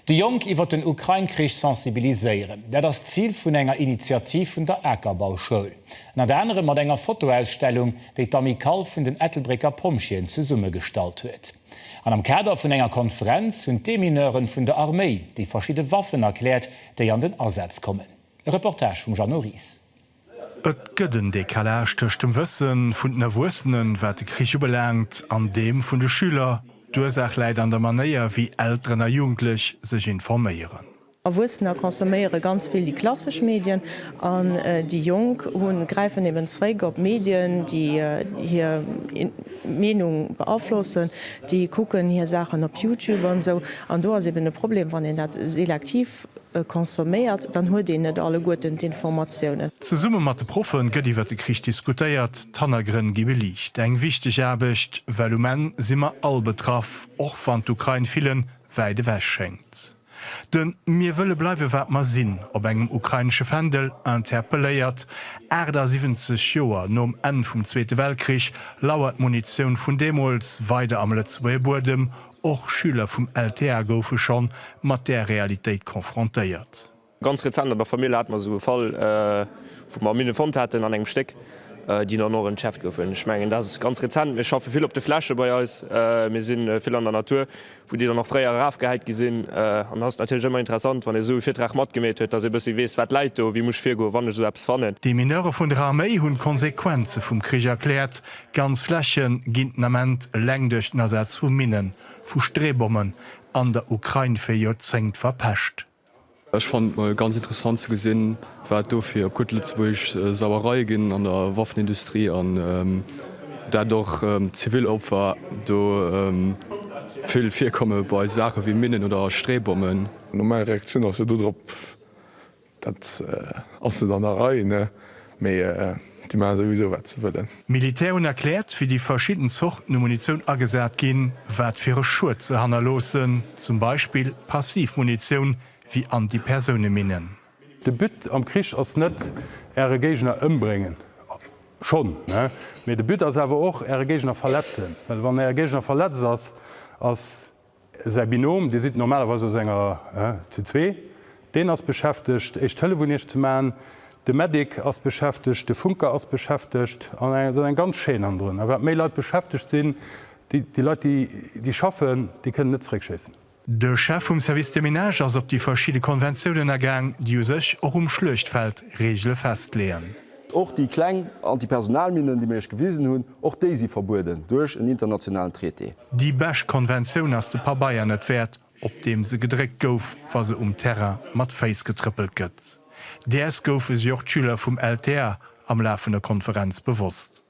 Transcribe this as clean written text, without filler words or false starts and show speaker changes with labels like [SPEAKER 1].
[SPEAKER 1] Déi Jonk iwwer den Ukrain-Krich sensibiliséieren, dat ass d'Zil vun enger Initiativ vun der Akerbauschoul. Ënnert anerem mat enger Fotoausstellung, déi d'Amicale vun den Ettelbrécker Pompjeeën zesummegestallt huet. An am Kader vun enger Konferenz hunn d'Demineuren vun der Arméi déi verschidde Waffen erkläert, déi an den Asaz kommen. E Reportage vum Jeannot Ries.
[SPEAKER 2] Et gëtt en Decalage tëscht dem Wësse vun den Erwuessenen, wat de Krich ubelaangt, an deem vun de Schüler. D'Ursaach läit an der Manéier, wéi Elteren a Jugendlech sech informéieren.
[SPEAKER 3] Erwuessener consomméiere ganz vill déi klassesch Medien an déi Jonk hunn, gräifen eben zeréck op Medien, déi hir Meenung beaflossen. Déi kucken hir Saachen op Youtube an esou. An do ass eben de Problem, wann een dat selektiv consomméiert, dann huet een net alleguerten d'Informatiounen.
[SPEAKER 2] Zesumme mat de Proffe gëtt iwwer de Krich diskutéiert, d'Hannergrënn gi beliicht. Eng wichteg Aarbecht, well um Enn si mer all betraff, och wann d'Ukrain villen wäit ewech schéngt. De Mir wëlle bleiwe wat mer sinn op engem ukrainesche Fändel interpelléiert. 78 Joer nom Enn vum Zweete Weltkrich lauert d'Munitioun vun deemools weider am Lëtzebuerger Buedem. Och Schüler vum LTA goufe scho mat där Realitéit confrontéiert.
[SPEAKER 4] Ganz rezent an der Famill hate mer esou e Fall, wou mer Minne fonnt haten an engem Stéck, déi dann och entschärft goufen. Ech mengen, dat ass ganz rezent. Mir schaffe vill op de Fläche bei eis, mir si vill an der Natur, wou déi dann och fréier erafgehäit gi sinn. An da ass et natierlech ëmmer interessant, wann ee esou e Virtrag matgemeet huet, dass ee bëssi weess, wat läit do, wéi muss ech virgoen, wann ech esou eppes fannen.
[SPEAKER 2] D'Demineure vun der Arméi hunn d'Konsequenze vum Krich erkläert. Ganz Fläche ginn den Ament eleng duerch den Asaz vu Minnen, vu Streebommen an der Ukrain fir Joerzéngt verpescht.
[SPEAKER 5] Ech fannen et mol ganz interessant ze gesinn, wat do fir, op gutt Lëtzebuergesch, Sauereie ginn an der Waffenindustrie an dat och zivil Opfer do vill virkomme bei Saache wéi Minnen oder Streebommen.
[SPEAKER 6] Normal Reaktioun ass jo do drop, Dat ass net an der Rei, ne? Mee déi maache souwisou wat se wëllen.
[SPEAKER 2] D'Militär hunn erkläert, wéi déi verschidden Zorten u Munitioun agesat ginn, wat fir e Schued se hannerloossen, zum Beispill passiv Munitioun wéi Antipersouneminen.
[SPEAKER 7] De But am Krich ass net, Äre Géigner ëmbréngen, schonn, mee de But ass awer och, Äre Géigner verletzen, well wann Äre Géigner verletzt ass, ass Säi Binôme, Dir sidd normalerweis aus enger zu zwee, deen ass beschäftegt, éischt Hëllef un Iech ze maachen, de Medic ass beschäftegt, de Funker ass beschäftegt, an et ass eng ganz Chaîne hannendrun. A wat méi Leit beschäftegt sinn, déi Leit, déi schaffen, déi kënnen net zeréckschéissen.
[SPEAKER 2] De Chef vum Service des Ménages ass op déi verschidde Konventiounen agaang, déi u sech och um Schluechtfeld Reegele festleeën.
[SPEAKER 8] Och déi kleng Antipersonalminnen, déi mir Iech gewisen hunn, och déi si verbueden duerch en internationalen Traité.
[SPEAKER 2] Déi bescht Konventioun ass de Pabeier net wäert, op deem se gedréckt gouf, wa se um Terrain mat Féiss getrëppelt gëtt. Däers goufe sech och d'Schüler vum LTA am Laf vun der Konferenz bewosst.